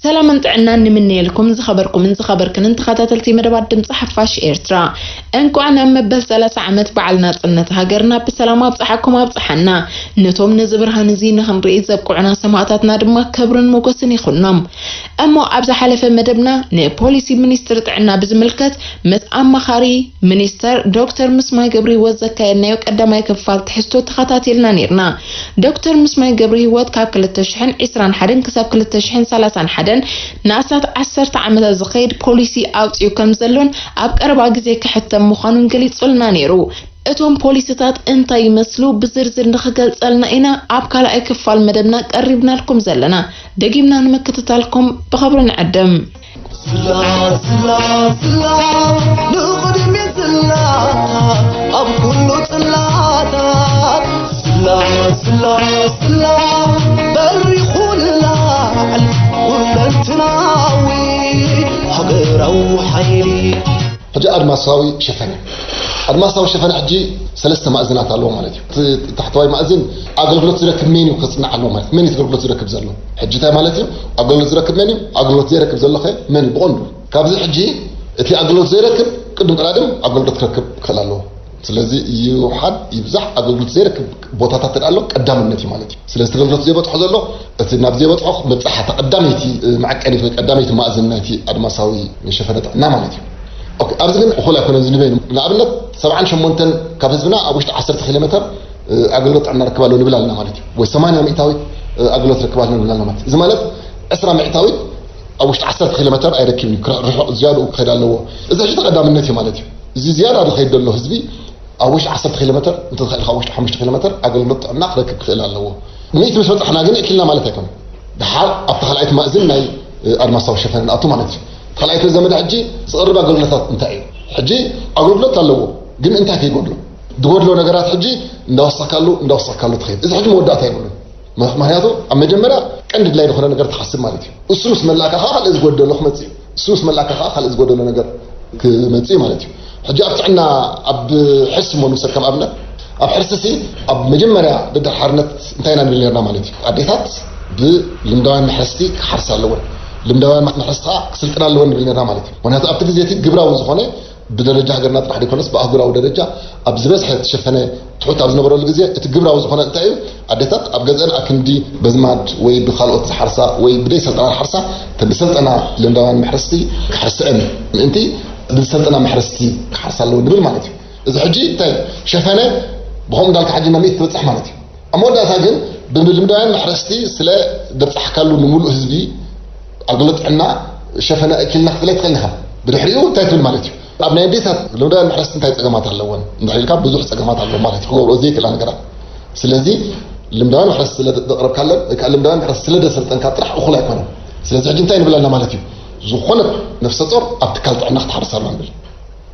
ሰላምን ጥዕናን ንምነየልኩም ዝኸበርኩምን ዝኸበርክንን ተኸታተልቲ መደባት ድምፂ ሓፋሽ ኤርትራ። እንኳዕ ናብ መበል ሰላሳ ዓመት በዓል ናጽነት ሃገርና ብሰላም ኣብፀሓኩም ኣብፀሓና። ነቶም ነዚ ብርሃን እዚ ንኽንርኢ ዘብቅዑና ሰማእታትና ድማ ክብርን ሞገስን ይኹኖም። እሞ ኣብ ዝሓለፈ መደብና ንፖሊሲ ሚኒስትሪ ጥዕና ብዝምልከት ምስ ኣማኻሪ ሚኒስተር ዶክተር ምስማይ ገብረሂወት ዘካየድናዮ ቀዳማይ ክፋል ትሕዝቶ ተኸታቲልና ኔርና። ዶክተር ምስማይ ገብረሂወት ካብ ክልተ ሽሕን ዕስራን ሓደን ክሳብ ክልተ ሽሕን ሰላሳን ሓደን ንኣስታት ዓሰርተ ዓመታት ዝኸይድ ፖሊሲ ኣውጺኡ ከም ዘሎን ኣብ ቀረባ ግዜ ክሕተም ምዃኑን ገሊጹልና ነይሩ። እቶም ፖሊሲታት እንታይ ይመስሉ ብዝርዝር ንኽገልጸልና ኢና ኣብ ካልኣይ ክፋል መደብና ቀሪብናልኩም ዘለና። ደጊምና ንምክትታልኩም ብኽብሪ ንዕድም። ስላ ስላ ስላ ንቕድሚት ስላ ኣብ ኩሉ ጽላታት ስላ ስላ ስላ በሪኹ ልላዕል ኩለንትናዊ ሃገራዊ ሓይሊ። ሕጂ ኣድማሳዊ ሸፈነ ኣድማሳዊ ሸፈነ ሕጂ ሰለስተ ማእዝናት ኣለዎ ማለት እዩ። እቲ ታሕተዋይ ማእዝን ኣገልግሎት ዝረክብ መን እዩ ክጽናዕ ኣለዎ ማለት እዩ። መን እዩ ኣገልግሎት ዝረክብ ዘሎ? ሕጂ እንታይ ማለት እዩ? ኣገልግሎት ዝረክብ መን እዩ? ኣገልግሎት ዘይረክብ ዘሎ ኸ መን እዩ? ብቐንዱ ካብዚ ሕጂ እቲ ኣገልግሎት ዘይረክብ ቅድም ቀዳድም ኣገልግሎት ክረክብ ክኽእል ኣለዎ። ስለዚ ይውሓድ ይብዛሕ ኣገልግሎት ዘይረክብ ቦታታት ተደኣ ኣሎ ቀዳምነት እዩ ማለት እዩ። ስለዚ እቲ ኣገልግሎት ዘይበፅሖ ዘሎ እቲ ናብ ዘይበፅሖ መብፃሕታ ቀዳመይቲ መዐቀኒት ወይ ቀዳመይቲ ማእዝን ናይቲ ኣድማሳዊ ሸፈነ ጥዕና ማለት እዩ። ኦኬ፣ ኣብዚ ግን እኹል ኣይኮነን ዝንበይኑ። ንኣብነት ሰብዓን ሸሞንተን ካብ ህዝብና ኣብ ውሽጢ ዓሰርተ ኪሎ ሜተር ኣገልግሎት ጥዕና ረክብ ኣሎ ንብል ኣለና ማለት እዩ። ወይ ሰማንያ ሚእታዊት ኣገልግሎት ረክብ ኣሎ ንብል ኣለና ማለት እዩ። እዚ ማለት ዕስራ ሚእታዊት ኣብ ውሽጢ ዓሰርተ ኪሎ ሜተር ኣይረክብን እዩ። ክረ- ርሑቕ ዝያድኡ ክኸድ ኣለዎ። እዚ ሕጂ ተቐዳምነት እዩ ማለት እዩ። እዚ ዝያዳ ዝኸይድ ዘሎ ህዝቢ ኣብ ውሽጢ ዓሰርተ ኪሎ ሜተር እንተዝኽእል ካብ ውሽጢ ሓሙሽተ ኪሎ ሜተር ኣገልግሎት ጥዕና ክረክብ ክኽእል ኣለዎ። ሚእቲ ምስ በጻሕና ግን እኪልና ማለት ኣይኮነን። ድሓር ኣብቲ ካልኣይቲ ማእዝን ናይ ኣድማሳዊ ሸፈነ ንኣቱ ማለት እዩ። ካልኣይቲ ዘመድ ሕጂ ዝቕርብ ኣገልግሎታት እንታይ እዩ? ሕጂ ኣገልግሎት ኣለዎ፣ ግን እንታይ ከይጎድሎ? ዝጎድሎ ነገራት ሕጂ እንዳወሰካሉ እንዳወሰካሉ ትኸይድ። እዚ ሕጂ መወዳእታ የብሉን። ምኽ- ምኽንያቱ ኣብ መጀመርያ ቀንዲ ድላይ ዝኾነ ነገር ትሓስብ ማለት እዩ። እሱ ምስ መላእካ ከዓ ካልእ ዝጎደሎ ክመጽእ እዩ። እሱ ምስ መላእካ ከዓ ካልእ ዝጎደሎ ነገር ክመጽእ እዩ ማለት እዩ። ሕጂ ኣብ ጥዕና ኣብ ሕርሲ እሞ ንውሰድ ከም ኣብነት። ኣብ ሕርሲ ሲ ኣብ መጀመርያ ደደር ሓርነት እንታይ ኢና ንብል ነርና ማለት እዩ? ኣዴታት ብልምዳውያን መሕረስቲ ክሓርሳ ኣለወን። ልምዳውያን መሕረስቲ ከዓ ክስልጥና ኣለወን ንብል ነርና ማለት እዩ። ምክንያቱ ኣብቲ ግዜ እቲ ግብራዊ ዝኾነ ብደረጃ ሃገርና ጥራሕ ዘይኮነስ ብኣህጉራዊ ደረጃ ኣብ ዝበዝሐ ተሸፈነ ትሑት ኣብ ዝነበረሉ ግዜ እቲ ግብራዊ ዝኾነ እንታይ እዩ? ኣዴታት ኣብ ገዝአን ኣክንዲ በዝማድ ወይ ብካልኦት ዝሓርሳ ወይ ብደይ ሰልጠና ዝሓርሳ ተን ዝሰልጠና ልምዳውያን መሕረስቲ ክሓርስአን ምእንቲ ብዝሰልጠና መሕረስቲ ክሓርሳ ኣለዎ ንብል ማለት እዩ። እዚ ሕጂ እንታይ ሸፈነ ብኸምኡ እንዳልካ ሕጂ ናብ ሚእቲ ትበፅሕ ማለት እዩ። ኣብ መወዳእታ ግን ብልምዳውያን መሕረስቲ ስለ ደብፃሕካሉ ንምሉእ ህዝቢ ኣገልግሎት ጥዕና ሸፈነ እኪልና ክትብል ኣይትኽእልን ኢኻ። ብድሕሪኡ እንታይ ትብል ማለት እዩ? ኣብ ናይ ኣዴታት ልምዳውያን መሕረስቲ እንታይ ፀገማት ኣለወን እንድሕር ኢልካ ብዙሕ ፀገማት ኣለዎ ማለት እዩ። ክገብርኦ ዘይክእላ ነገራት። ስለዚ ልምዳውያን መሕረስቲ ስለ ዘቕረብካለን ወይ ከዓ ልምዳውያን መሕረስቲ ስለ ዘሰልጠንካ ጥራሕ እኹል ኣይኮነን። ስለዚ ሕጂ እንታይ ንብል ኣለና ማለት እዩ? ዝኾነት ነፍሰ ጾር ኣብ ትካል ጥዕና ክትሓርስ ኣለዋ ንብል።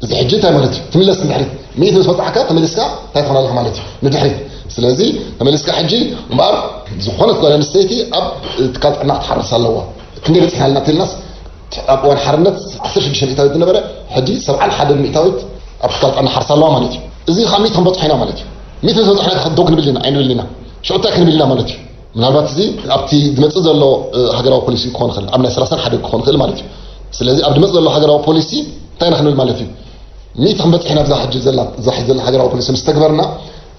እዚ ሕጂ እንታይ ማለት እዩ? ትምለስ ንድሕሪት ሚእቲ ምስ በጻሕካ ተመሊስካ እንታይ ትኾን ኣለኻ ማለት እዩ? ንድሕሪት። ስለዚ ተመሊስካ ሕጂ እምበኣር ዝኾነት ጓል ኣንስተይቲ ኣብ ትካል ጥዕና ክትሓርስ ኣለዋ። ክንደይ በፂሕና ኣለና ተልናስ ኣብ እዋን ሓርነት ዓሰርተ ሽዱሽተ ሚእታዊት ዝነበረ ሕጂ ሰብዓን ሓደን ሚእታዊት ኣብ ትካል ጥዕና ሓርሳ ኣለዋ ማለት እዩ። እዚ ካብ ሚእቲ ክንበፅሖ ኢና ማለት እዩ። ሚእቲ ምስ በፃሕና ዶ ክንብል ኢና ኣይንብል ኢና። ሽዑ እንታይ ክንብል ኢና ማለት እዩ? ምናልባት እዚ ኣብቲ ዝመፅእ ዘሎ ሃገራዊ ፖሊሲ ክኾን ይኽእል ኣብ ናይ ሰላሳን ሓደን ክኾን ይኽእል ማለት እዩ። ስለዚ ኣብ ዝመፅእ ዘሎ ሃገራዊ ፖሊሲ እንታይ ኢና ክንብል ማለት እዩ? ሚእቲ ክንበፅሕ ኢና ብዛ ሕጂ ዘላ እዛ ሕጂ ዘላ ሃገራዊ ፖሊሲ ምስ ተግበርና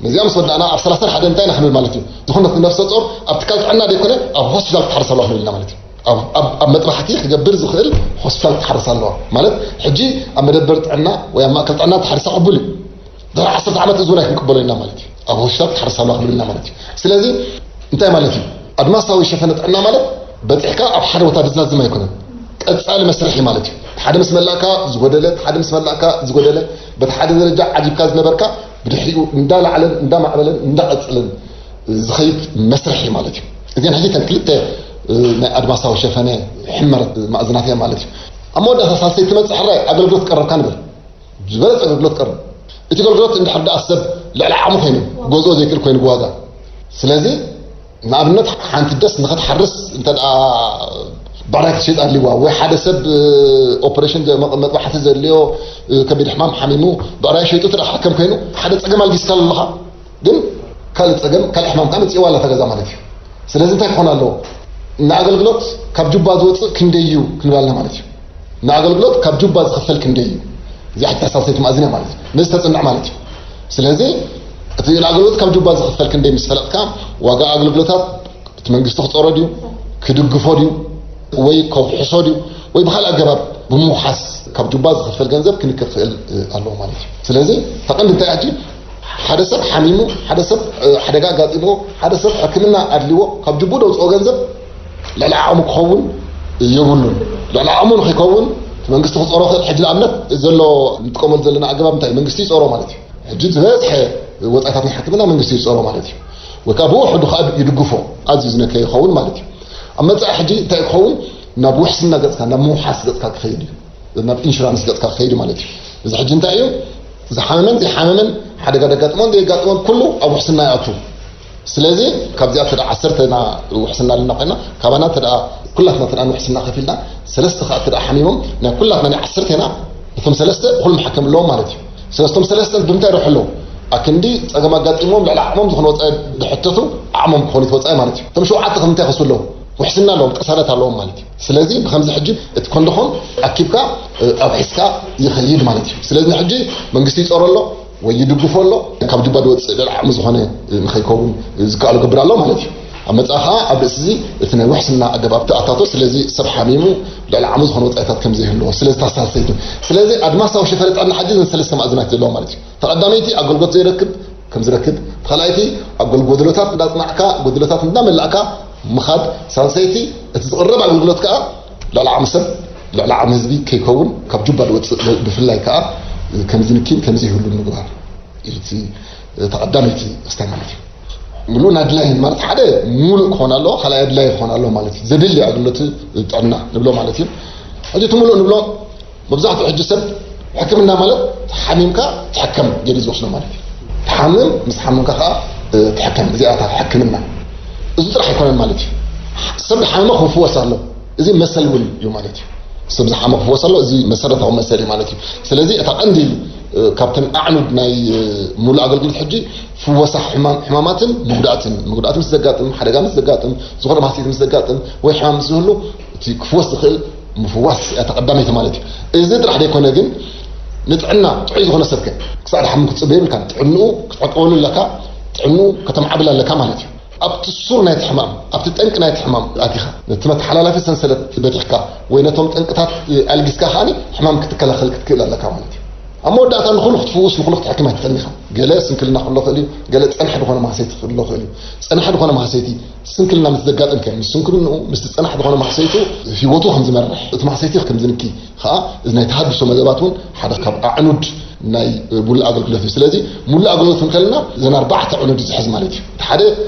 ነዚኣ ምስ ወዳእና ኣብ ሰላሳን ሓደን እንታይ ኢና ክንብል ማለት እዩ? ዝኾነት ነፍሰ ጾር ኣብ ትካል ጥዕና ዘይኮነ ኣብ ሆስፒታል ክትሓርስ ኣለዋ ክንብል ኢና ማለት እዩ። ኣብ መጥባሕቲ ክገብር ዝኽእል ሆስፒታል ክትሓርስ ኣለዋ ማለት ሕጂ ኣብ መደበር ጥዕና ወይ ኣብ ማእከል ጥዕና ተሓሪሳ ቅቡል እዩ። ድሕሪ ዓሰርተ ዓመት እዚ እውን ኣይክንቅበሎ ኢና ማለት እዩ። ኣብ ሆስፒታል ክትሓርስ ኣለዋ ክንብል ኢና ማለት እዩ። ስለዚ እንታይ ማለት እዩ? ኣድማሳዊ ሸፈነ ጥዕና ማለት በፂሕካ ኣብ ሓደ ቦታ ዝዛዝም ኣይኮነን። ቀፃሊ መስርሕ እዩ ማለት እዩ። ሓደ ምስ መላእካ ዝጎደለ ሓደ ምስ መላእካ ዝጎደለ በቲ ሓደ ደረጃ ዓጂብካ ዝነበርካ ብድሕሪኡ እንዳላዕለን እንዳማዕበለን እንዳቐፅልን ዝኸይድ መስርሕ እዩ ማለት እዩ። እዚን ሕጂ ተን ክልተ ናይ ኣድማሳዊ ሸፈነ ሕመረት ማእዝናት እያ ማለት እዩ። ኣብ መወዳእታ ሳልሰይቲ ትመፅእ ሕራይ ኣገልግሎት ቀረብካ ንብል ዝበለፀ ኣገልግሎት ቀርብ። እቲ ኣገልግሎት እንድሕር ደኣ ሰብ ልዕሊ ዓቕሙ ኮይኑ ገዝኦ ዘይክእል ኮይኑ ብዋጋ ስለዚ ንኣብነት ሓንቲ ደስ ንኸትሓርስ እንተ ደኣ ብዕራይ ክትሸይጥ ኣድልይዋ ወይ ሓደ ሰብ ኦፕሬሽን መጥባሕቲ ዘድልዮ ከቢድ ሕማም ሓሚሙ ብዕራይ ሸይጡ ትደኣ ክሕከም ኮይኑ ሓደ ፀገም ኣልጊስካ ኣለኻ ግን ካልእ ፀገም ካልእ ሕማም ከዓ መፅእዋ ኣላ ተገዛ ማለት እዩ። ስለዚ እንታይ ክኾን ኣለዎ? ንኣገልግሎት ካብ ጁባ ዝወፅእ ክንደይ እዩ ክንባልና ማለት እዩ። ንኣገልግሎት ካብ ጁባ ዝኽፈል ክንደይ እዩ? እዚኣ ሕጂ ሳልሰይቲ ማእዝን እያ ማለት እዩ። ነዚ ተፅንዕ ማለት እዩ። ስለዚ እቲ ንኣገልግሎት ካብ ጁባ ዝኽፈል ክንደይ ምስ ፈለጥካ፣ ዋጋ ኣገልግሎታት እቲ መንግስቲ ክፀሮ ድዩ፣ ክድግፎ ድዩ፣ ወይ ከውሕሶ ድዩ፣ ወይ ብካልእ ኣገባብ ብምውሓስ ካብ ጁባ ዝኽፈል ገንዘብ ክንክር ክኽእል ኣለዎ ማለት እዩ። ስለዚ ተቐንዲ እንታይ ሕጂ ሓደ ሰብ ሓሚሙ፣ ሓደ ሰብ ሓደጋ ኣጋጢሞ፣ ሓደ ሰብ ሕክምና ኣድልዎ ካብ ጅቡ ደውፅኦ ገንዘብ ልዕሊ ዓቕሙ ክኸውን የብሉን። ልዕሊ ዓቕሙ ንኸይከውን እቲ መንግስቲ ክፀሮ ክእል። ሕጂ ንኣብነት ዘሎ እንጥቀመሉ ዘለና ኣገባብ እንታይ መንግስቲ ይፀሮ ማለት እዩ። ሕጂ ዝበዝሐ ወፃኢታት ናይ ሕክምና መንግስቲ ይፀሮ ማለት እዩ። ወይ ከዓ ብውሕዱ ከዓ ይድግፎ፣ ኣዝዩ ዝነከ ይኸውን ማለት እዩ። ኣብ መፃኢ ሕጂ እንታይ ክኸውን? ናብ ውሕስና ገፅካ፣ ናብ ምውሓስ ገፅካ ክኸይድ እዩ። ናብ ኢንሹራንስ ገፅካ ክኸይድ ማለት እዩ። እዚ ሕጂ እንታይ እዩ? ዝሓመመን ዘይሓመመን፣ ሓደጋ ደጋጥሞን ዘየጋጥሞን ኩሉ ኣብ ውሕስና ይኣቱ። ስለዚ ካብዚኣ ተደ ዓሰርተ ና ውሕስና ኣለና ኮይና፣ ካባና ተደ ኩላትና ተደ ንውሕስና ከፊልና፣ ሰለስተ ከዓ ተደ ሓሚሞም ናይ ኩላትና ናይ ዓሰርተ ና፣ እቶም ሰለስተ እኹል መሓከም ኣለዎም ማለት እዩ። ስለስቶም ሰለስተ ብምንታይ ረብሑ ኣለዉ? ኣክንዲ ፀገም ኣጋጢሞም ልዕሊ ዓቕሞም ዝኾነ ወፃኢ ዝሕተቱ ዓቕሞም ክኾኑ ተወፃኢ ማለት እዩ። እቶም ሸውዓተ ከምንታይ ከሱ ኣለዉ? ውሕስና ኣለዎም፣ ቅሳነት ኣለዎም ማለት እዩ። ስለዚ ብከምዚ ሕጂ እቲ ኮንዶኾም ኣኪብካ ኣብ ሒዝካ ይኸይድ ማለት እዩ። ስለዚ ሕጂ መንግስቲ ይፀሮ ኣሎ ወይ ይድግፎ ኣሎ፣ ካብ ጅባ ዝወፅእ ልዕሊ ዓቕሚ ዝኾነ ንኸይከውን ዝከኣሎ ገብር ኣሎ ማለት እዩ። ኣብ መፃኢ ከዓ ኣብ ርእሲ እዚ እቲ ናይ ውሕስና ኣገባብ ተኣታቶ። ስለዚ ሰብ ሓሚሙ ልዕሊ ዓቕሚ ዝኾነ ወፃኢታት ከም ዘይህልዎ ስለዚ ታሳሰይቱ። ስለዚ ኣድማሳዊ ሽፈረ ጥዕና ሕጂ ዘን ሰለስተ ማእዝናት ዘለዎ ማለት እዩ። ተቐዳመይቲ ኣገልግሎት ዘይረክብ ከም ዝረክብ፣ ተኻላይቲ ኣብ ጎል ጎደሎታት እንዳጽናዕካ ጎደሎታት እንዳመላእካ ምኻድ፣ ሳልሰይቲ እቲ ዝቕረብ ኣገልግሎት ከኣ ልዕሊ ዓቕሚ ሰብ ልዕሊ ዓቕሚ ህዝቢ ከይከውን ካብ ጁባ ዝወፅእ ብፍላይ ከኣ ከም ዝንኪን ከም ዘይህሉን ምግባር እዩ እቲ ተቐዳመይቲ ክስታይ ማለት እዩ። ምሉእ ኣድላይ ማለት ሓደ ሙሉእ ክኾን ኣለዎ፣ ካልኣይ ኣድላይ ክኾን ኣለዎ ማለት እዩ። ዘድሊ ኣገልግሎት ጥዕና ንብሎ ማለት እዩ። ሕጂ እቲ ሙሉእ ንብሎ መብዛሕትኡ ሕጂ ሰብ ሕክምና ማለት ሓሚምካ ትሕከም ገይሩ ዝወስዶ ማለት እዩ። ትሓምም፣ ምስ ሓመምካ ከዓ ትሕከም። እዚኣ እታ ሕክምና። እዚ ጥራሕ ኣይኮነን ማለት እዩ። ሰብ ዝሓመመ ክፍወስ ኣሎ። እዚ መሰል እውን እዩ ማለት እዩ። ሰብ ዝሓመ ክፍወስ ኣሎ። እዚ መሰረታዊ መሰል እዩ ማለት እዩ። ስለዚ እታ ቀንዲ ካብተን ኣዕኑድ ናይ ሙሉእ ኣገልግሎት ሕጂ ፍወሳ ሕማም፣ ሕማማትን መጉዳእትን፣ መጉዳእቲ ምስ ዘጋጥም፣ ሓደጋ ምስ ዘጋጥም፣ ዝኾነ ማህሰይቲ ምስ ዘጋጥም ወይ ሕማም ምስ ዝህሉ እቲ ክፍወስ ዝኽእል ምፍዋስ እያ ተቐዳመይቲ ማለት እዩ። እዚ ጥራሕ ዘይኮነ ግን ንጥዕና ጥዑይ ዝኾነ ሰብከ ክሳዕ ድሓም ክትፅበ የብልካን። ጥዕንኡ ክትዕቀበሉ ኣለካ፣ ጥዕንኡ ከተማዕብል ኣለካ ማለት እዩ። ኣብቲ ሱር ናይቲ ሕማም፣ ኣብቲ ጠንቂ ናይቲ ሕማም ኣቲኻ ነቲ መተሓላላፊ ሰንሰለት በቲሕካ ወይ ነቶም ጠንቅታት ኣልጊስካ ከኣ ሕማም ክትከላኸል ክትክእል ኣለካ ማለት እዩ። ኣብ መወዳእታ ንኹሉ ክትፍውስ ንኹሉ ክትሕክም ኣይትኽእልን ኢኻ። ገለ ስንክልና ክህሎ ክእል እዩ፣ ገለ ጸናሒ ዝኾነ ማህሰይቲ ክህሎ ክእል እዩ። ጸናሒ ዝኾነ ማህሰይቲ ስንክልና ምስ ዘጋጥም ከ ምስ ስንክልንኡ ምስቲ ጸናሒ ዝኾነ ማህሰይቱ ህይወቱ ከም ዝመርሕ እቲ ማህሰይቲ ከም ዝንኪ ከኣ እዚ ናይ ተሃድሶ መደባት እውን ሓደ ካብ ኣዕኑድ ናይ ሙሉእ ኣገልግሎት እዩ። ስለዚ ሙሉእ ኣገልግሎት እንከልና እዘን ኣርባዕተ ኣዕኑድ ዝሕዝ ማለት እዩ። እቲ ሓደ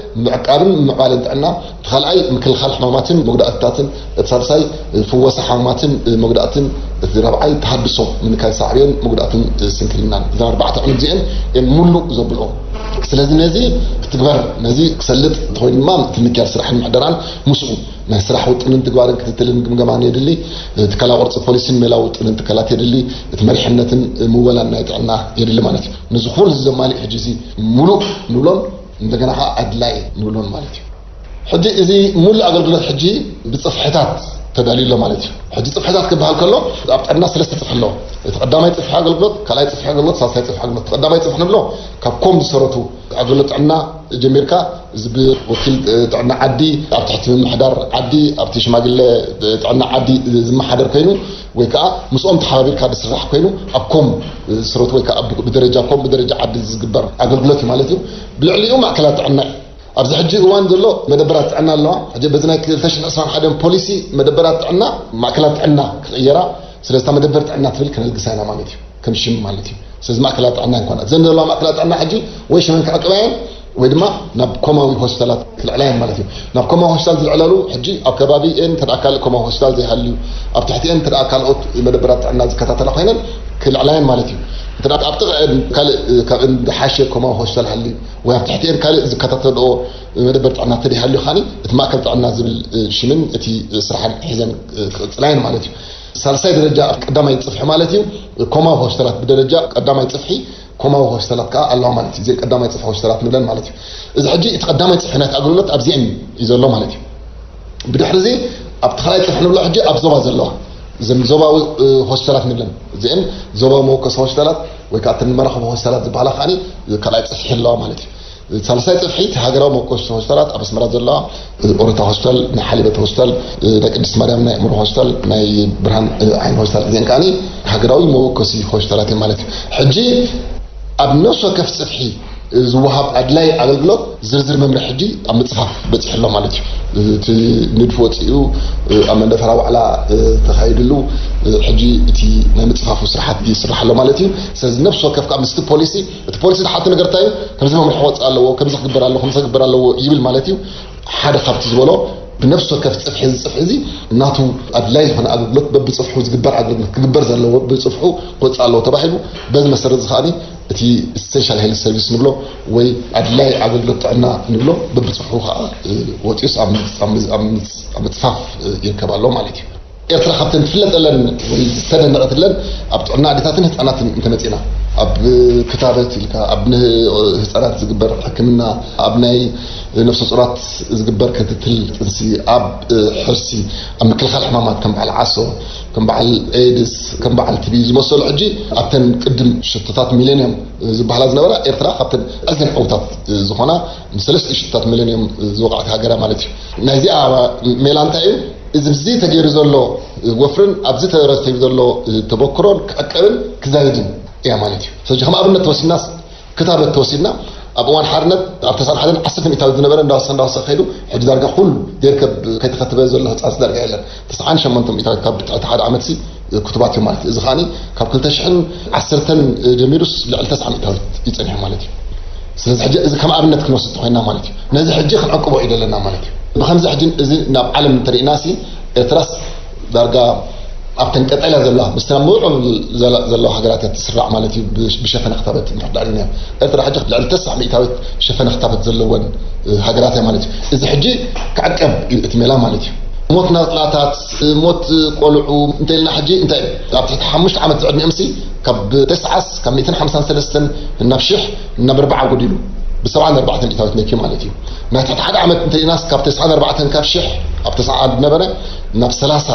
ምዕቃብን ምምዕባልን ጥዕና፣ እቲ ካልኣይ ምክልኻል ሕማማትን መጉዳእትታትን፣ እቲ ሳልሳይ ፍወሳ ሕማማትን መጉዳእትን፣ እቲ ራብዓይ ተሃድሶ ምንካይ ሳዕቤን መጉዳእትን ስንክልናን። እዘን ኣርባዕተ ኣዕኑድ እዚአን እየን ሙሉእ ዘብልኦ። ስለዚ ነዚ ክትግበር፣ ነዚ ክሰልጥ እንተኾይኑ ድማ እቲ ምክያድ ስራሕን ምሕደራን ምስኡ ናይ ስራሕ ውጥንን ትግባርን ክትትልን ግምገማን የድሊ። ትካላዊ ቅርፂ ፖሊሲን ሜላዊ ውጥንን ትካላት የድሊ። እቲ መሪሕነትን ምወላን ናይ ጥዕና የድሊ ማለት እዩ። ነዚ ኩሉ እዚ ዘማልእ ሕጂ እዚ ሙሉእ ንብሎን እንደገና ከዓ ኣድላይ ንብሎን ማለት እዩ። ሕጂ እዚ ሙሉእ ኣገልግሎት ሕጂ ብፅፍሕታት ተዳልዩ ኣሎ ማለት እዩ። ሕጂ ፅፍሕታት ክበሃል ከሎ ኣብ ጥዕና ሰለስተ ፅፍሒ ኣለዎ። እቲ ቀዳማይ ፅፍሒ ኣገልግሎት፣ ካልኣይ ፅፍሒ ኣገልግሎት፣ ሳልሳይ ፅፍሒ ኣገልግሎት። እቲ ቀዳማይ ፅፍሒ ንብሎ ካብ ኮም ዝሰረቱ ኣገልግሎት ጥዕና ጀሚርካ እዚ ብወኪል ጥዕና ዓዲ፣ ኣብ ትሕቲ ምምሕዳር ዓዲ፣ ኣብቲ ሽማግለ ጥዕና ዓዲ ዝመሓደር ኮይኑ ወይ ከዓ ምስኦም ተሓባቢርካ ዝስራሕ ኮይኑ ኣብ ኮም ዝስረቱ ወይ ከዓ ብደረጃ ኮም ብደረጃ ዓዲ ዝግበር ኣገልግሎት እዩ ማለት እዩ። ብልዕሊኡ ማእከላት ጥዕና እዩ። ኣብዚ ሕጂ እዋን ዘሎ መደበራት ጥዕና ኣለዋ። ሕጂ በዚ ናይ ክልተ ሽሕን ዕስራን ሓደን ፖሊሲ መደበራት ጥዕና ማእከላት ጥዕና ክቕየራ፣ ስለዚ እታ መደበር ጥዕና ትብል ከነልግሳ ኢና ማለት እዩ፣ ከም ሽም ማለት እዩ። ስለዚ ማእከላት ጥዕና ኣይኮና። እዘን ዘለዋ ማእከላት ጥዕና ሕጂ ወይ ሽመን ክዕቅባ እየን ወይ ድማ ናብ ኮማዊ ሆስፒታላት ክልዕላ እየን ማለት እዩ። ናብ ኮማዊ ሆስፒታል ዝልዕላሉ ሕጂ ኣብ ከባቢ እየን እንተ ደኣ ካልእ ኮማዊ ሆስፒታል ዘይሃልዩ፣ ኣብ ትሕቲ እየን እንተ ደኣ ካልኦት መደበራት ጥዕና ዝከታተላ ኮይነን ክልዕላ እየን ማለት እዩ። እንተ ደኣ ኣብ ጥቕዐን ካልእ ካብ እንድሓሸ ኮማዊ ሆስፒታል ሃልዩ ወይ ኣብ ትሕቲ እየን ካልእ ዝከታተልኦ መደበር ጥዕና እንተ ደይሃልዩ ከኣ እቲ ማእከል ጥዕና ዝብል ሽምን እቲ ስራሕን ሒዘን ክቕጽላ እየን ማለት እዩ። ሳልሳይ ደረጃ ቀዳማይ ጽፍሒ ማለት እዩ። ኮማዊ ሆስፒታላት ብደረጃ ቀዳማይ ጽፍሒ ኮማዊ ሆስፒታላት ከኣ ኣለዋ ማለት እዩ። እዘን ቀዳማይ ጽፍሒ ሆስፒታላት ንብለን ማለት እዩ። እዚ ሕጂ እቲ ቀዳማይ ጽፍሒ ናይቲ ኣገልግሎት ኣብዚአን እዩ ዘሎ ማለት እዩ። ብድሕሪ እዚ ኣብቲ ካልኣይ ጽፍሒ ንብሎ ሕጂ ኣብ ዞባ ዘለዋ እዘን ዞባዊ እ፣ ሆስፒታላት ንብለን፣ እዚአን ዞባዊ መወከሲ ሆስፒታላት ወይ ከዓ እተን መራኸቢ ሆስፒታላት ዝበሃላ ከዓኒ ካልኣይ ጽፍሒ ኣለዋ ማለት እዩ። ሳልሳይ ጽፍሒ እቲ ሃገራዊ መወከሲ ሆስፒታላት ኣብ ኣስመራ ዘለዋ እ፣ ኦረታ ሆስፒታል፣ ናይ ሓሊበት ሆስፒታል፣ እ፣ ናይ ቅድስት ማርያም ናይ ኣእምሮ ሆስፒታል፣ ናይ ብርሃን እ፣ ዓይኒ ሆስፒታል፣ እዚአን ከዓኒ ሃገራዊ መወከሲ ሆስፒታላት እየን ማለት እዩ። ሕጂ ኣብ ነፍሲ ወከፍ ጽፍሒ ዝወሃብ ኣድላይ ኣገልግሎት ዝርዝር መምርሒ ሕጂ ኣብ ምጽፋፍ በጺሑ ኣሎ ማለት እዩ። እቲ ንድፊ ወጺኡ ኣብ መንደፈራ ዋዕላ ተኻይድሉ ሕጂ እቲ ናይ ምጽፋፉ ስራሓት ይስራሕ ኣሎ ማለት እዩ። ስለዚ ነፍሲ ወከፍ ከዓ ምስቲ ፖሊሲ፣ እቲ ፖሊሲ ዝሓቶ ነገር እንታይ እዩ? ከምዚ መምርሒ ክወጽእ ኣለዎ፣ ከምዚ ክግበር ኣለዎ፣ ከምዚ ክግበር ኣለዎ ይብል ማለት እዩ። ሓደ ካብቲ ዝበሎ ብነፍሲ ወከፍ ጽፍሒ፣ እዚ ጽፍሒ እዚ ናቱ ኣድላይ ዝኾነ ኣገልግሎት በብጽፍሑ ዝግበር ኣገልግሎት ክግበር ዘለዎ ብጽፍሑ ክወጽእ ኣለዎ ተባሂሉ። በዚ መሰረት እዚ ከዓኒ እቲ ኢሰንሻል ሄልት ሰርቪስ ንብሎ ወይ ኣድላይ ኣገልግሎት ጥዕና ንብሎ በብጽፍሑ ከዓ እ፣ ወፂኡስ ኣብ ምፅ- ኣብ ምፅ- ኣብ ምፅ- ኣብ ምፅፋፍ እ፣ ይርከብ ኣሎ ማለት እዩ። ኤርትራ ካብተን ትፍለጠለን ወይ ዝተደነቐትለን ኣብ ጥዕና ኣዴታትን ህፃናትን እንተመፂና፣ ኣብ ክታበት ኢልካ ኣብ ን- ህፃናት ዝግበር ሕክምና፣ ኣብ ናይ ነፍሰ ጡራት ዝግበር ክትትል ጥንሲ፣ ኣብ እ፣ ሕርሲ፣ ኣብ ምክልኻል ሕማማት ከም በዓል ዓሶ፣ ከም በዓል ኤድስ፣ ከም በዓል ቲቢ ዝመሰሉ ሕጂ ኣብተን ቅድም ሽቶታት ሚሌንየም ዝበሃላ ዝነበራ ኤርትራ ካብተን ኣዝየን ዕውታት ዝኾና ምስ ሰለስተ ሽቶታት ሚሌንየም ዝወቕዐት ሃገራ ማለት እዩ። ናይዚኣ ሜላ እንታይ እዩ? እዚ ብዚ ተገይሩ ዘሎ ወፍርን ኣብዚ ተረቲቡ ዘሎ ተበክሮን ክዕቀብን ክዛይድን እያ ማለት እዩ። ስለዚ ከም ኣብነት ተወሲድናስ ክታበት ተወሲድና ኣብ እዋን ሓርነት ኣብ ተስዓን ሓደን ዓሰርተ ሚእታዊት ዝነበረ እንዳወሰ እንዳወሰ ከይዱ ሕጂ ዳርጋ ኩሉ ዘይርከብ ከይተኸተበ ዘሎ ህፃንሲ ዳርጋ የለን። ተስዓን ሸሞንተ ሚእታዊት ካብ ትሕቲ ሓደ ዓመትሲ ክቱባት እዩ ማለት እዩ። እዚ ከዓኒ ካብ ክልተ ሽሕን ዓሰርተን ጀሚሩስ ልዕሊ ተስዓ ሚእታዊት እዩ ጸኒሑ ማለት እዩ። ስለዚ ሕጂ እዚ ከም ኣብነት ክንወስድ እንተኾይንና ማለት እዩ፣ ነዚ ሕጂ ክንዕቅቦ እዩ ዘለና ማለት እዩ። ብኸምዚ ሕጂ እዚ ናብ ዓለም እንተሪእናሲ ኤርትራስ ዳርጋ ኣብተን ቀጠልያ ዘለዋ ምስቲ ናብ ምዕቡል ዘለ- ዘለዋ ሃገራት እያ ትስራዕ ማለት እዩ። ብሽ- ብሸፈነ ክታበት እንድሕር ዳኣ ርኢናዮ ኤርትራ ሕጂ ልዕሊ ተስዓ ሚእታዊት ሸፈነ ክታበት ዘለወን እ፣ ሃገራት እያ ማለት እዩ። እዚ ሕጂ ክዕቀብ እዩ እቲ ሜላ ማለት እዩ። ሞት ናጽላታት፣ ሞት ቆልዑ እንተኢልና ሕጂ እንታይ እዩ? ኣብ ትሕቲ ሓሙሽተ ዓመት ዝዕድሚኦምሲ ካብ ተስዓስ ካብ ሚእትን ሓምሳን ሰለስተን ናብ ሽሕ ናብ ኣርብዓ ጎዲሉ ብሰብዓን ኣርባዕተን ሚእታዊት ነኪ ማለት እዩ። ናይ ትሕቲ ሓደ ዓመት እንተኢልናስ ካብ ተስዓን ኣርባዕተን ካብ ሽሕ ኣብ ተስዓ ዝነበረ ናብ ሰላሳ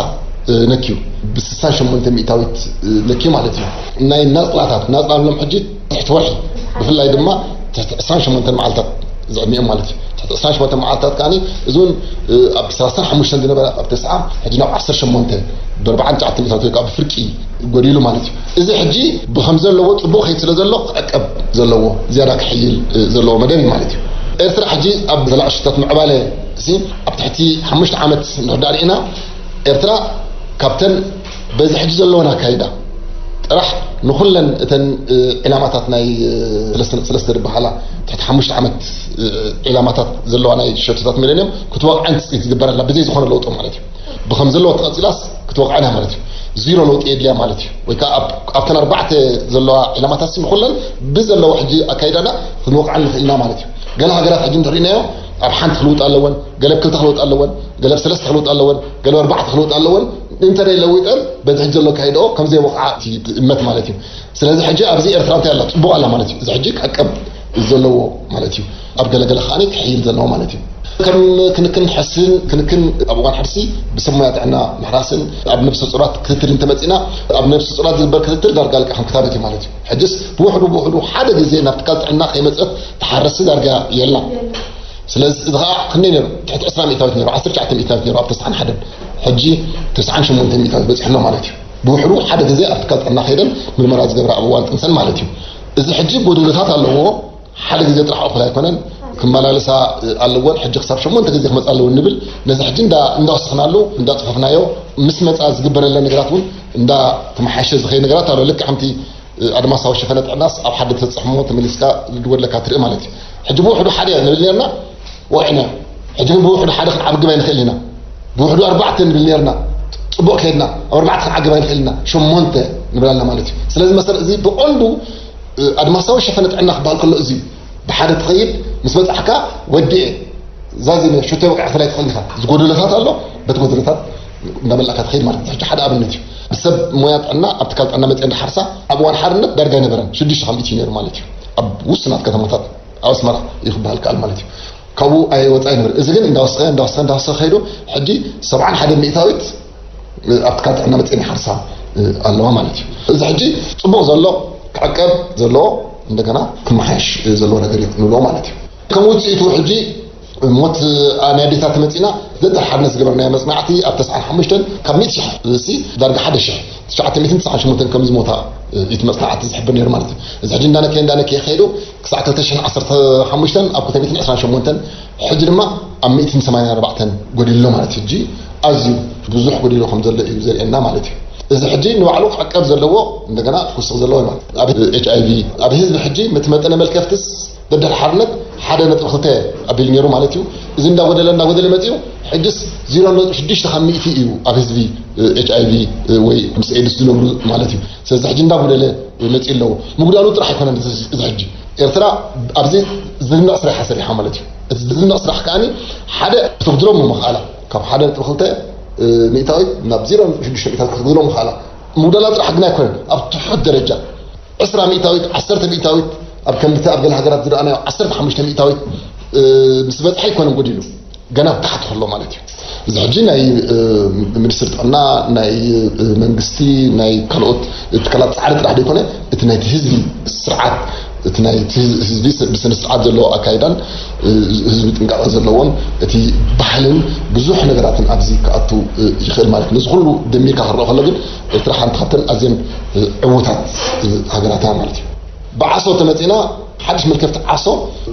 እ፣ ነኪዩ ብስሳን ሸሞንተ ሚእታዊት እ፣ ነኪዩ ማለት እዩ። ናይ ናጽላታት ናጽላ ንብሎም ሕጂ ትሕቲ ወርሒ ብፍላይ ድማ ትሕቲ ዕስራን ሸሞንተን መዓልታት ዝዕድሚኦም ማለት እዩ። ትሕቲ ዕስራን ሸሞንተን መዓልታት ከዓኒ እዚ እውን እ፣ ኣብ ሰላሳን ሓሙሽተን ዝነበረ ኣብ ተስዓ ሕጂ ናብ ዓሰርተ ሸሞንተ ብኣርባዓን ትሽዓተን ሚእታዊት ወይ ከዓ ብፍርቂ ጎዲሉ ማለት እዩ። እዚ ሕጂ ብከም ዘለዎ ጽቡቕ ከይድ ስለ ዘሎ ክዕቀብ ዘለዎ ዝያዳ ክሕይል እ፣ ዘለዎ መደብ እዩ ማለት እዩ። ኤርትራ ሕጂ ኣብ ዘላቂ ሽቶታት ምዕባለ እዚ ኣብ ትሕቲ ሓሙሽተ ዓመት እንድሕር ዳኣ ርኢና ኤርትራ ካብተን በዚ ሕጂ ዘለወን ኣካይዳ ጥራሕ ንኹለን እተን እ፣ ዕላማታት ናይ እ፣ ሰለስተ ነጥቢ ሰለስተ ዝበሃላ ትሕቲ ሓሙሽተ ዓመት እ፣ ዕላማታት ዘለዋ ናይ ሸቶታት ሚሌንየም ክትወቕዐን ትፅቢት ዝግበረላ ብዘይ ዝኾነ ለውጢ ማለት እዩ። ብከም ዘለዎ ተቐፂላስ ክትወቕዐን እያ ማለት እዩ። ዚሮ ለውጢ የድልያ ማለት እዩ። ወይ ከዓ ኣብ- ኣብተን ኣርባዕተ ዘለዋ ዕላማታት ንኹለን ብዘለዎ ሕጂ ኣካይዳና ክንወቕዐን ንኽእል ኢና ማለት እዩ። ገለ ሃገራት ሕጂ እንተሪእናዮ ኣብ ሓንቲ ክልውጣ ኣለወን፣ ገለ ኣብ ክልተ ክልውጣ ኣለወን፣ ገለ ኣብ ሰለስተ ክልውጣ ኣለወን፣ ገለ ኣብ ኣርባዕተ ክልውጣ ኣለወን። እንተደይ ለዊጠን በዚ ሕጂ ዘሎ ኣካይዳኦ ከም ዘይወቕዓ እቲ እመት ማለት እዩ። ስለዚ ሕጂ ኣብዚ ኤርትራ እንታይ ኣላ? ጽቡቕ ኣላ ማለት እዩ። እዚ ሕጂ ክዕቀብ ዘለዎ ማለት እዩ። ኣብ ገለገለ ከዓኒ ክሕይል ዘለዎ ማለት እዩ። ከም ክንክን ሕስን ክንክን ኣብ እዋን ሕርሲ ብሰብ ሞያ ጥዕና ምሕራስን ኣብ ነብሰ ጹራት ክትትል እንተመጺና ኣብ ነብሰ ጹራት ዝግበር ክትትል ዳርጋ ልቃ ከም ክታበት እዩ ማለት እዩ። ሕጅስ ብውሕዱ ብውሕዱ ሓደ ግዜ ናብ ትካል ጥዕና ከይመጸት ትሓረሲ ዳርጋ የላ። ስለዚ እዚ ከዓ ክንደይ ነይሩ? ትሕቲ ዕስራ ሚእታዊት ነይሩ፣ ዓሰርተ ትሽዓተ ሚእታዊት ነይሩ ኣብ ተስዓን ሓደን፣ ሕጂ ተስዓን ሸሞንተ ሚእታዊት በፂሕና ማለት እዩ። ብውሕዱ ሓደ ግዜ ኣብ ትካል ጥዕና ከይደን ምርመራ ዝገብራ ኣብ እዋን ጥንሰን ማለት እዩ። እዚ ሕጂ ጎደሎታት ኣለዎ። ሓደ ግዜ ጥራሕ እኹል ኣይኮነን፣ ክመላለሳ ኣለወን። ሕጂ ክሳብ ሸሞንተ ግዜ ክመፃ ኣለወን ንብል። ነዚ ሕጂ እንዳ እንዳወሰኽናሉ እንዳፅፈፍናዮ ምስ መፃ ዝግበረለን ነገራት እውን እንዳተመሓየሸ ዝኸይድ ነገራት ኣሎ። ልክዕ ከምቲ ኣድማሳዊ ሸፈነ ጥዕናስ ኣብ ሓደ ተፅሕሞ ተመሊስካ ዝድወለካ ትርኢ ማለት እዩ። ሕጂ ብውሕዱ ሓደ ንብል ነርና ወዒና። ሕጂ ግን ብውሕዱ ሓደ ክንዓግብ ኣይንኽእል ኢና። ብውሕዱ ኣርባዕተ ንብል ነርና፣ ፅቡቕ ከይድና ኣብ ኣርባዕተ ክንዓግብ ኣይንኽእል ኢና፣ ሸሞንተ ንብል ኣለና ማለት እዩ። ስለዚ መሰረት እዚ ብቐንዱ ኣድማሳዊ ሸፈነ ጥዕና ክበሃል ከሎ እዚ ብሓደ ትኸይድ፣ ምስ በፃሕካ ወዲኤ ዛዚመ ሸቶ ወቂዐ ክበላ ኣይትኽእል ኢኻ። ዝጎደለታት ኣሎ፣ በቲ ጎደለታት እንዳመላእካ ትኸይድ ማለት እዩ። ሕጂ ሓደ ኣብነት እዩ። ብሰብ ሞያ ጥዕና ኣብ ትካል ጥዕና መፅአ እንዳሓርሳ ኣብ እዋን ሓርነት ዳርጋ ኣይነበረን፣ ሽዱሽተ ካብ ሚእቲ እዩ ነይሩ ማለት እዩ። ኣብ ውሱናት ከተማታት ኣብ ኣስመራ እዩ ክበሃል ከኣል ማለት እዩ። ካብኡ ኣይወፃ ይነበር። እዚ ግን እንዳወሰኸ እንዳወሰኸ እንዳወሰኸ ከይዱ ሕጂ ሰብዓን ሓደ ሚእታዊት ኣብ ትካል ጥዕና መፅእን ይሓርሳ ኣለዋ ማለት እዩ። እዚ ሕጂ ፅቡቕ ዘሎ ክዕቀብ ዘለዎ እንደገና ክመሓየሽ ዘለዎ ነገር እዩ ንብሎ ማለት እዩ። ከም ውፅኢቱ ሕጂ ሞት ናይ ኣዴታት መፂና ዘንተር ሓድነት ዝገበርናዮ መፅናዕቲ ኣብ ተስዓን ሓሙሽተን ካብ ሚእቲ ሽሕ ሲ ዳርጋ ሓደ ሽሕ ትሽዓተ ሚእትን ትስዓን ሸሞንተን ከም ዝሞታ እቲ መፅናዕቲ ዝሕብር ነይሩ ማለት እዩ። እዚ ሕጂ እንዳነከየ እንዳነከየ ከይዱ ክሳዕ ክልተ ሽሕን ዓሰርተ ሓሙሽተን ኣብ ክልተ ሚእትን ዕስራን ሸሞንተን ሕጂ ድማ ኣብ ሚእትን ሰማንያን ኣርባዕተን ጎዲሉ ማለት እዩ። ሕጂ ኣዝዩ ብዙሕ ጎዲሉ ከም ዘሎ እዩ ዘርእየና ማለት እዩ። እዚ ሕጂ ንባዕሉ ክዕቀብ ዘለዎ እንደገና ክውስኽ ዘለዎ ማለት ኣብ ኤች ኣይ ቪ ኣብ ህዝቢ ሕጂ ምቲ መጠነ መልከፍትስ ደደር ሓርነት ሓደ ነጥቢ ክልተ ኣቢሉ ነይሩ ማለት እዩ። እዚ እንዳጎደለ እንዳጎደለ መፂኡ ሕጅስ ዜሮ ነጥቢ ሽዱሽተ ካብ ሚእቲ እዩ ኣብ ህዝቢ ኤች ኣይ ቪ ወይ ምስ ኤድስ ዝነብሩ ማለት እዩ። ስለዚ ሕጂ እንዳጎደለ መፂኡ ኣለዎ። ምጉዳሉ ጥራሕ ኣይኮነን እዚ ሕጂ ኤርትራ ኣብዚ ዝድነቕ ስራሕ እያ ሰሪሓ ማለት እዩ። እቲ ዝድነቕ ስራሕ ከዓኒ ሓደ ክትጉድሎ ምኽኣላ ካብ ሓደ ነጥቢ ክልተ ሚእታዊት ናብ ዜሮ ነጥቢ ሽዱሽተ ሚእታዊት ክትጉድሎ ምኽኣላ ምጉዳላ ጥራሕ ግን ኣይኮነን ኣብ ትሑት ደረጃ ዕስራ ሚእታዊት ዓሰርተ ሚእታዊት ኣብ ከምቲ ኣብ ገለ ሃገራት ዝረኣናዮ ዓሰርተ ሓሙሽተ ሚእታዊት ምስ በፅሐ ኣይኮነን ጎዲሉ ገና ኣብ ታሕቲ ከሎ ማለት እዩ። እዚ ሕጂ ናይ ሚኒስትር ጥዕና ናይ መንግስቲ ናይ ካልኦት ትካላት ፃዕሪ ጥራሕ ዘይኮነ እቲ ናይቲ ህዝቢ ስርዓት እቲ ናይ ህዝቢ ብስነ ስርዓት ዘለዎ ኣካይዳን ህዝቢ ጥንቃቐ ዘለዎን እቲ ባህልን ብዙሕ ነገራትን ኣብዚ ክኣቱ ይኽእል ማለት እዩ። ነዚ ኩሉ ደሚርካ ክረኦ ከሎ ግን ኤርትራ ሓንቲ ካብተን ኣዝየን ዕዉታት ሃገራት እያ ማለት እዩ። ብዓሶ ተመፂና ሓድሽ መልከፍቲ ዓሶ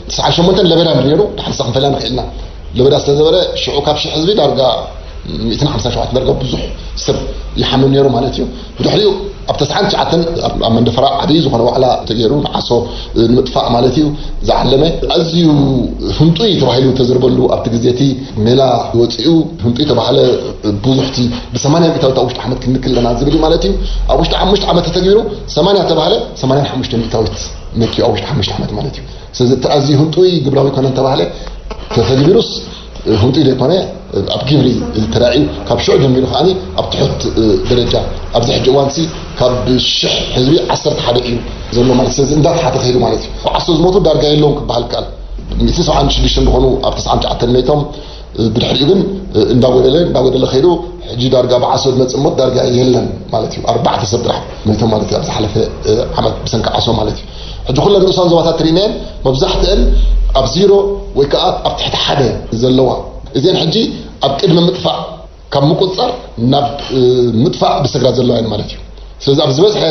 ትስዓን ሸሞንተን ለበዳ ነይሩ ድሓንሳ ክንፈላ ንኽእልና ለበዳ ስለ ዘበለ ሽዑ ካብ ሽሕ ህዝቢ ዳርጋ ሚእትን ሓምሳን ሸውዓተን ዳርጋ ብዙሕ ሰብ ይሓምም ነይሩ ማለት እዩ። ብድሕሪኡ ኣብ ተስዓን ትሽዓተን ኣብ መንደፈራ ዓብዪ ዝኾነ ዋዕላ ተገይሩ ንዓሶ ንምጥፋእ ማለት እዩ ዝዓለመ ኣዝዩ ህንጡይ ተባሂሉ ተዘርበሉ ኣብቲ ግዜ እቲ ሜላ ወፂኡ ህንጡይ ተባሃለ። ብዙሕቲ ብሰማንያ ሚእታዊት ኣብ ውሽጢ ዓመት ክንክል ኣለና ዝብል ማለት እዩ። ኣብ ውሽጢ ሓሙሽተ ዓመት ተተግቢሩ ሰማንያ ተባሃለ ሰማንያን ሓሙሽተ ሚእታዊት መኪ ኣብ ውሽጢ ሓሙሽተ ዓመት ማለት እዩ። ስለዚ እቲ ኣዝዩ ህንጡይ ግብራዊ ኮነ እንተባህለ ተተግቢሩስ ህንጡይ ዘይኮነ ኣብ ግብሪ ተራእዩ ካብ ሽዑ ጀሚሩ ከዓኒ ኣብ ትሑት ደረጃ ኣብዚ ሕጂ እዋንሲ ካብ ሽሕ ህዝቢ ዓሰርተ ሓደ እዩ ዘሎ ማለት ስለዚ እንዳተሓተ ከይዱ ማለት እዩ። ዓሶ ዝሞቱ ዳርጋ የለውን ክበሃል ይከኣል። ሚእትን ሰብዓን ሽዱሽተን ዝኾኑ ኣብ ተስዓን ትሽዓተን መይቶም ብድሕሪኡ ግን እንዳጎደለ እንዳጎደለ ከይዱ ሕጂ ዳርጋ ብዓሶ ዝመፅእ ሞት ዳርጋ የለን ማለት እዩ። ኣርባዕተ ሰብ ጥራሕ መይቶም ማለት እዩ ኣብ ዝሓለፈ ዓመት ብሰንኪ ዓሶ ማለት እዩ። ሕጂ ኩለን ንኡሳን ዞባታት ትርኢናየን መብዛሕትአን ኣብ ዜሮ ወይ ከዓ ኣብ ትሕቲ ሓደ ዘለዋ እዚአን ሕጂ ኣብ ቅድሚ ምጥፋእ ካብ ምቁፅፃር ናብ ምጥፋእ ዝሰግራ ዘለዋ እየን ማለት እዩ። ስለዚ ኣብ ዝበዝሐ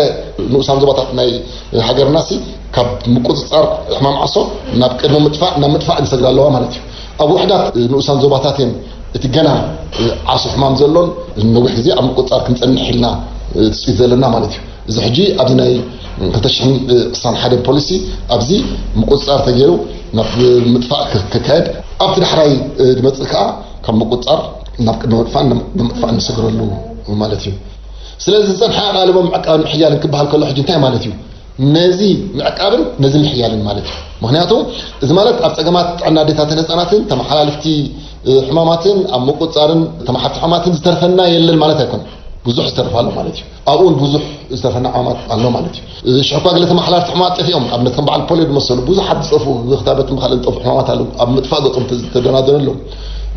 ንኡሳን ዞባታት ናይ ሃገርና ሲ ካብ ምቁፅፃር ሕማም ዓሶ ናብ ቅድሚ ምጥፋእ ናብ ምጥፋእ ዝሰግራ ኣለዋ ማለት እዩ። ኣብ ውሕዳት ንኡሳን ዞባታት እየን እቲ ገና ዓሶ ሕማም ዘሎን ነዊሕ ግዜ ኣብ ምቁፅፃር ክንፀንሕ ኢልና ትፅቢት ዘለና ማለት እዩ። እዚ ሕጂ ኣብዚ ናይ ክልተ ሽሕን ዕስራን ሓደን ፖሊሲ ኣብዚ ምቁፅፃር ተገይሩ ናብ ምጥፋእ ክካየድ ኣብቲ ዳሕራይ ዝመፅእ ከዓ ካብ ምቁፅፃር ናብ ቅድሚ ምጥፋእን ንምጥፋእን ንሰግረሉ ማለት እዩ። ስለዚ ዝፀንሐ ኣቓልቦ ምዕቃብን ምሕያልን ክበሃል ከሎ ሕጂ እንታይ ማለት እዩ? ነዚ ምዕቃብን ነዚ ምሕያልን ማለት እዩ። ምክንያቱ እዚ ማለት ኣብ ፀገማት ጥዕና ኣዴታትን ህፃናትን ተመሓላልፍቲ ሕማማትን ኣብ ምቁፅፃርን ተመሓልፍቲ ሕማማትን ዝተርፈና የለን ማለት ኣይኮነን። ብዙሕ ዝተርፍ ኣሎ ማለት እዩ። ኣብኡ እውን ብዙሕ ዝተርፈና ሕማማት ኣሎ ማለት እዩ። ሽሕኳ ገለ ተመሓላልፍቲ ሕማማት ጠፊኦም ኣብነት ከም በዓል ፖሊዮ ዝመሰሉ ብዙሓት ዝጠፍኡ ብክታበትን ብካልእን ዝጠፍኡ ሕማማት ኣለዉ ኣብ ምጥፋእ ገፆም ዝተደናደኑ ኣለዉ።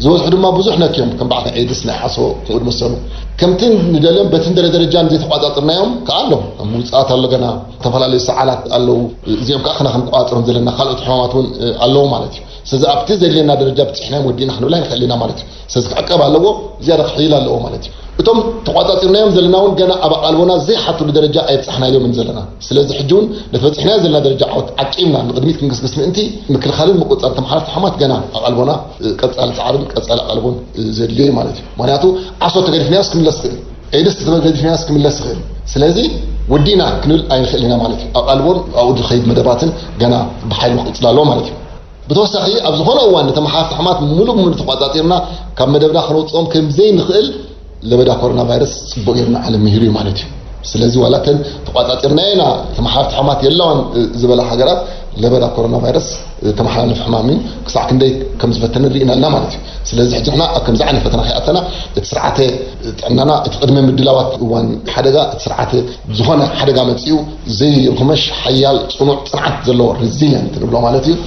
ዝበዝሑ ድማ ብዙሕ ነክዮም ከም በዓል ናይ ኤድስ ናይ ዓሶ ከምኡ ዝመሰሉ ከምቲ ንደልዮም በቲ ንደለ ደረጃ ዘይተቋፃፅርናዮም ከዓ ኣሎ። ኣብ ምውፃኣት ኣሎ ገና ዝተፈላለዩ ሰዓላት ኣለዉ። እዚኦም ከዓ ክና ክንቋፅሮም ዘለና ካልኦት ሕማማት እውን ኣለዉ ማለት እዩ። ስለዚ ኣብቲ ዘድልየና ደረጃ ብፅሕናዮም ወዲእና ክንብል ኣይንኽእል ኢና ማለት እዩ። ስለዚ ክዕቀብ ኣለዎ፣ ዝያዳ ክሕይል ኣለዎ ማለት እዩ። እቶም ተቋፃፂርናዮም ዘለና እውን ገና ኣብ ኣቓልቦና ዘይሓትሉ ደረጃ ኣይብፃሕናዮምን ዘለና። ስለዚ ሕጂ እውን ነቲ በፂሕናዮ ዘለና ደረጃ ዓወት ዓቂብና ንቕድሚት ክንግስግስ ምእንቲ ምክልኻልን ምቁፅፃር ተመሓላልፍቲ ሕማማት ገና ኣቓልቦና ቀፃሊ ፃዕርን ቀፃሊ ኣቓልቦን ዘድልዮ እዩ ማለት እዩ። ምክንያቱ ዓሶ ተገዲፍናዮስ ክምለስ ይኽእል እዩ። ኤድስ ተገዲፍናዮስ ክምለስ ይኽእል እዩ። ስለዚ ወዲእና ክንብል ኣይንኽእል ኢና ማለት እዩ። ኣቓልቦን ኣብኡ ዝኸይድ መደባትን ገና ብሓይሉ ክቕፅል ኣለዎ ማለት እዩ። ብተወሳኺ ኣብ ዝኾነ እዋን ንተመሓላልፍቲ ሕማማት ሙሉእ ብሙሉእ ተቋፃፂርና ካብ መደብና ከነውፅኦም ከም ዘይንኽእል ለበዳ ኮሮና ቫይረስ ፅቡቕ ጌርና ዓለም ምሂሩ እዩ ማለት እዩ። ስለዚ ዋላ እተን ተቋፃፂርናዮ ኢና ተመሓላልፍቲ ሕማማት የለዋን ዝበላ ሃገራት ለበዳ ኮሮና ቫይረስ ተመሓላልፍ ሕማም እዩ ክሳዕ ክንደይ ከም ዝፈተነ ርኢና ኣለና ማለት እዩ። ስለዚ ሕጂ ንሕና ኣብ ከምዚ ዓይነት ፈተና ከይኣተና እቲ ስርዓተ ጥዕናና እቲ ቅድመ ምድላዋት እዋን ሓደጋ እቲ ስርዓተ ዝኾነ ሓደጋ መፂኡ ዘይርኹመሽ ሓያል ፅኑዕ ፅንዓት ዘለዎ ሪዚሊየንት ንብሎ ማለት እዩ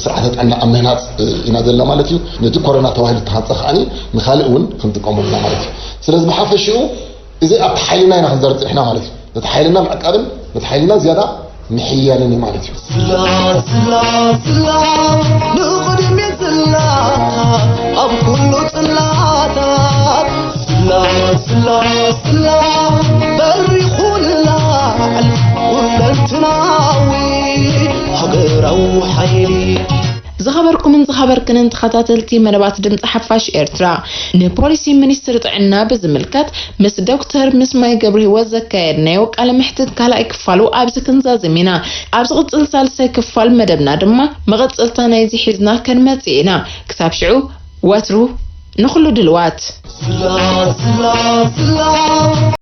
ስርዓተ ጥዕና ኣብ ምህናፅ ኢና ዘለና ማለት እዩ። ነቲ ኮሮና ተባሂሉ ዝተሃንፀ ከዓኒ ንካልእ እውን ክንጥቀመሉ ኢና ማለት እዩ። ስለዚ ብሓፈሽኡ እዚ ኣብቲ ሓይልና ኢና ክንዘርፅሕ ኢና ማለት እዩ። ነቲ ሓይልና ምዕቃብን ነቲ ሓይልና ዝያዳ ምሕያልን እዩ ማለት እዩ። ስላ ስላ ስላ ንቕድሚት ዝላ ኣብ ኩሉ ጽላታት ስላ ስላ ስላ በሪኹ ላዕል ኩለንትናዊ ሃገራዊ ሓይሊ። ዝኸበርኩምን ዝኸበርክንን ተኸታተልቲ መደባት ድምፂ ሓፋሽ ኤርትራ፣ ንፖሊሲ ሚኒስትሪ ጥዕና ብዝምልከት ምስ ዶክተር ምስማይ ገብረሂወት ዘካየድናዮ ቃለ መሕትት ካልኣይ ክፋሉ ኣብዚ ክንዛዝም ኢና። ኣብ ዝቕፅል ሳልሳይ ክፋል መደብና ድማ መቐፀልታ ናይዚ ሒዝና ከንመፅእ ኢና። ክሳብ ሽዑ ወትሩ ንኹሉ ድልዋት። ስላ ስላ ስላ